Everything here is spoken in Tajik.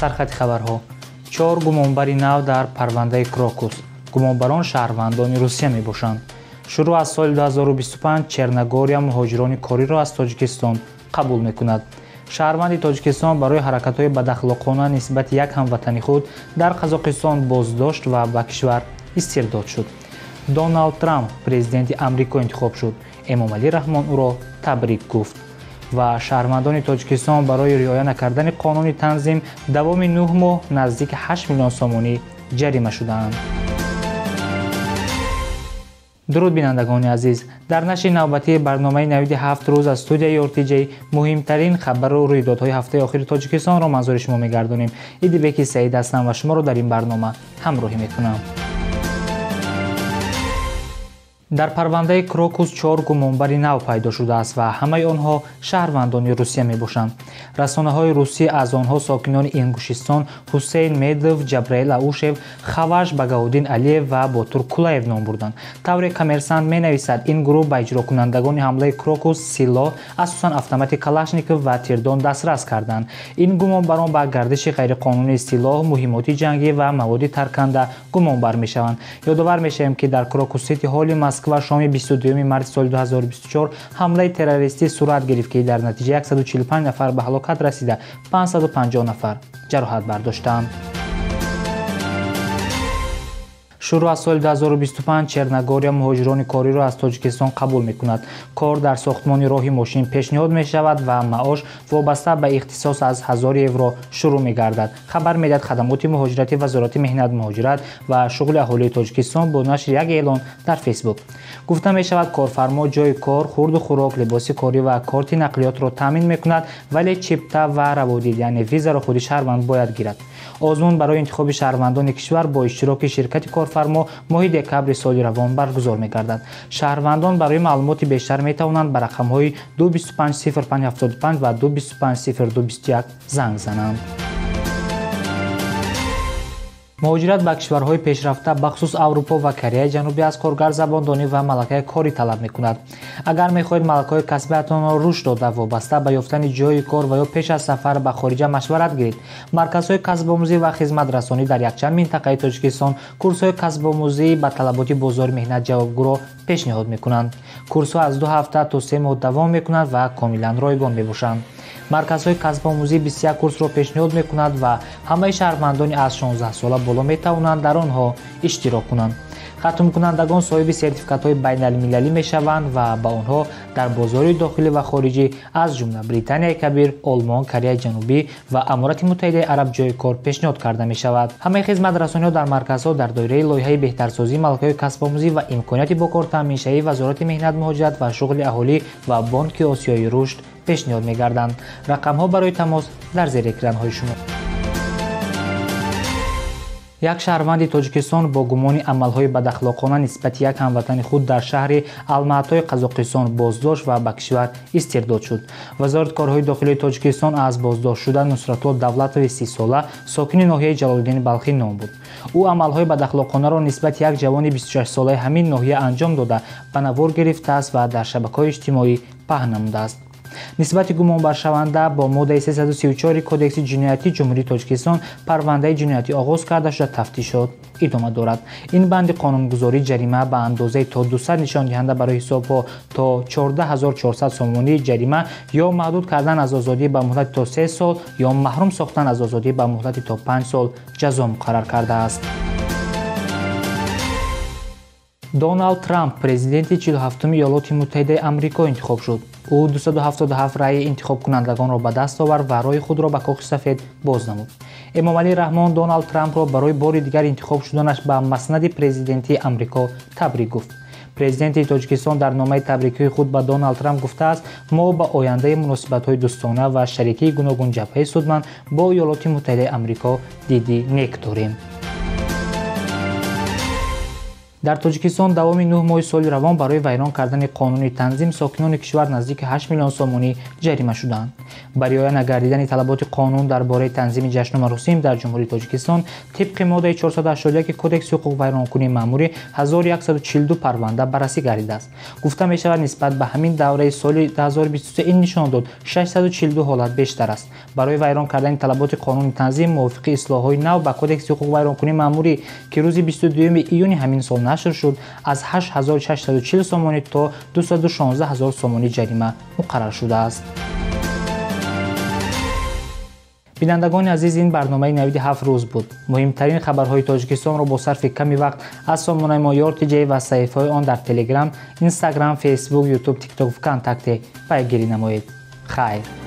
Сархати хабарҳо. 4 гумонбари нав дар парвандаи Крокус. Гумонбарон шаҳрвандони Русия мебошанд. Шурӯъ аз соли 2025 Черногория муҳоҷирони кориро аз Тоҷикистон қабул мекунад. Шаҳрванди Тоҷикистон барои ҳаракатҳои бадахлоқона нисбати як ҳамватани худ дар Қазоқистон боздошт ва ба кишвар истирдод шуд. Доналд Трамп президенти Амрико интихоб шуд. Эмомалӣ Раҳмон ӯро табрик гуфт. Ва шаҳрвандони Тоҷикистон барои риоя накардани қонуни танзим давоми 9 моҳ наздики 8 миллион сомонӣ ҷарима шудаанд. Дуруд бинандагони азиз, дар нашри навбатии барномаи навиди 7 рӯз аз студияи RTJ муҳимтарин хабару рӯйдодҳои ҳафтаи охири Тоҷикистонро манзури шумо мегардонем. Идибеки Саид ҳастам ва шуморо дар ин барнома ҳамроҳӣ мекунам. Дар парвандаи Крокус 4 гумонбари нав пайдо шудааст ва ҳамаи онҳо шаҳрвандони Русия мебошанд. Расонаҳои русӣ аз онҳо сокинони Ингушистон Ҳусейн Медов, Ҷабраил Аушев, Хаваш Багауддин Алиев ва Ботур Кулаев ном бурданд. Тавре Коммерсант менависад, ин гурӯҳ ба иҷрокунандагони ҳамлаи Крокус силоҳ, асосан автомати Калашников ва тирдон дастрас карданд. Ин гумонбарон ба гардиши ғайриқонунии силоҳ, муҳимоти ҷангӣ ва маводи тарканда гумонбар мешаванд. Ёдовар мешавем, ки дар Крокус Сити ҳоли Москва шоми 22 марти соли 2024 ҳамлаи террористӣ сурат гирифт, ки дар натиҷа 145 нафар ба ҳалокат расида, 550 нафар ҷароҳат бардоштанд. Шурӯъ аз соли 2025 Черногория муҳоҷирони кориро аз Тоҷикистон қабул мекунад. Кор дар сохтмони роҳи мошин пешниҳод мешавад ва маош вобаста ба ихтисос аз 1000 евро шурӯъ мегардад. Хабар медиҳад хадамоти муҳоҷирати Вазорати меҳнат, муҳоҷират ва шуғли аҳолии Тоҷикистон бо нашри як эълон дар Фейсбук. Гуфта мешавад, корфармо ҷои кор, хурду хӯрок, либоси корӣ ва корти нақлиётро таъмин мекунад, вале чипта ва раводид, яъне визаро худи шаҳрванд бояд гирад. Озмун барои интихоби шаҳрвандони кишвар бо иштироки ширкати корфармо моҳи декабри соли равон баргузор мегардад. Шаҳрвандон барои маълумоти бештар метавонанд ба рақамҳои 225 05 75 ва 225 02 21 занг зананд. Муҳоҷират ба кишварҳои пешрафта, бахусус Аврупо ва Кореяи Ҷанубӣ, аз коргар забондонӣ ва малакаи корӣ талаб мекунад. Агар мехоҳед малакаҳои касбиятонро рушд дода, вобаста ба ёфтани ҷойи кор ва ё пеш аз сафар ба хориҷа машварат гиред. Марказҳои касбомӯзӣ ва хизматрасонӣ дар якчанд минтақаи Тоҷикистон курсҳои касбомӯзӣ ба талаботи бозори меҳнат ҷавобгӯро пешниҳод мекунанд. Курсҳо аз 2 ҳафта то 3 моҳ давом мекунанд ва комилан ройгон мебошанд. Марказҳои касбомӯзӣ 21 курсро пешниҳод мекунад ва ҳамаи шаҳрвандони аз 16 сола боло метавонанд дар онҳо иштирок кунанд. Хатмкунандагон соҳиби сертификатҳои байналмилалӣ мешаванд ва ба онҳо дар бозори дохилӣ ва хориҷӣ, аз ҷумла Британияи Кабир, Олмон, Кореяи Ҷанубӣ ва Аморати Муттаҳидаи Араб ҷойи кор пешниҳод карда мешавад. Ҳамаи хизматрасониҳо дар марказҳо дар доираи лоиҳаи беҳтарсозии малакаҳои касбомӯзӣ ва имконияти бо кор таъминшавии Вазорати меҳнат, муҳоҷират ва шуғли аҳолӣ ва Бонки Осиёи Рушд пешниҳод мегарданд. Рақамҳо барои тамос дар зери экранҳои шумо. Як шаҳрванди Тоҷикистон бо гумони амалҳои бадахлоқона нисбати як ҳамватани худ дар шаҳри Алматои Қазоқистон боздошт ва ба кишвар истирдод шуд. Вазорати корҳои дохилии Тоҷикистон аз боздоштшуда Нусратулло Давлатови 30-сола, сокини ноҳияи Ҷалолиддини Балхӣ ном буд. Ӯ амалҳои бадахлоқонаро нисбати як ҷавони 26-солаи ҳамин ноҳия анҷом дода, ба навор гирифтааст ва дар шабакаҳои иҷтимоӣ паҳн намудааст. Нисбати гумонбаршаванда бо моддаи 334 Кодекси ҷиноятии Ҷумҳурии Тоҷикистон парвандаи ҷиноятӣ оғоз карда шуда, тафтишот идома дорад. Ин банди қонунгузорӣ ҷарима ба андозаи то 200 нишондиҳанда барои ҳисобҳо то 14400 сомонӣ ҷарима ё маҳдуд кардан аз озодӣ ба муҳлати то 3 сол ё маҳрум сохтан аз озодӣ ба муҳлати то 5 сол ҷазо муқаррар кардааст. Доналд Трамп президенти 47-уми Иёлоти Муттаҳидаи Амрико интихоб шуд. Ӯ 277 раъи интихобкунандагонро ба даст овард ва роҳи худро ба Кохи Сафед боз намуд. Эмомалӣ Раҳмон Доналд Трампро барои бори дигар интихоб шуданаш ба маснади президентии Амрико табрик гуфт. Президенти Тоҷикистон дар номаи табрикии худ ба Доналд Трамп гуфтааст, мо ба ояндаи муносибатҳои дӯстона ва шарикии гуногунҷабҳаи судманд бо Иёлоти Муттаҳидаи Амрико диди нек дорем. Дар Тоҷикистон давоми 9 моҳи соли равон барои вайрон кардани қонуни танзим сокинони кишвар наздики 8 миллион сомонӣ ҷарима шуданд. Ба риоя нагардидани талаботи қонун дар бораи танзими ҷашну маросим дар Ҷумҳурии Тоҷикистон тибқи моддаи 481 Кодекси ҳуқуқвайронкунии маъмурӣ 1142 парванда баррасӣ гардидааст. Гуфта мешавад, нисбат ба ҳамин давраи соли 2023 ин нишондод 642 ҳолат бештар аст. Барои вайрон кардани талаботи қонуни танзим мувофиқи ислоҳҳои нав ба Кодекси ҳуқуқвайронкунии маъмурӣ, ки рӯзи 22 июни ҳамин сол нашр шуд, аз 8640 сомонӣ то 216 ҳазор сомонӣ ҷарима муқаррар шудааст. Бинандагони азиз, ин барномаи Навиди 7 рӯз буд. Муҳимтарин хабарҳои Тоҷикистонро бо сарфи ками вақт аз сомонаи мо Ёр.TJ ва саҳифаҳои он дар Телеграм, Инстаграм, Фейсбук, Ютуб, Тикток, Вконтакте пайгирӣ намоед. Хайр.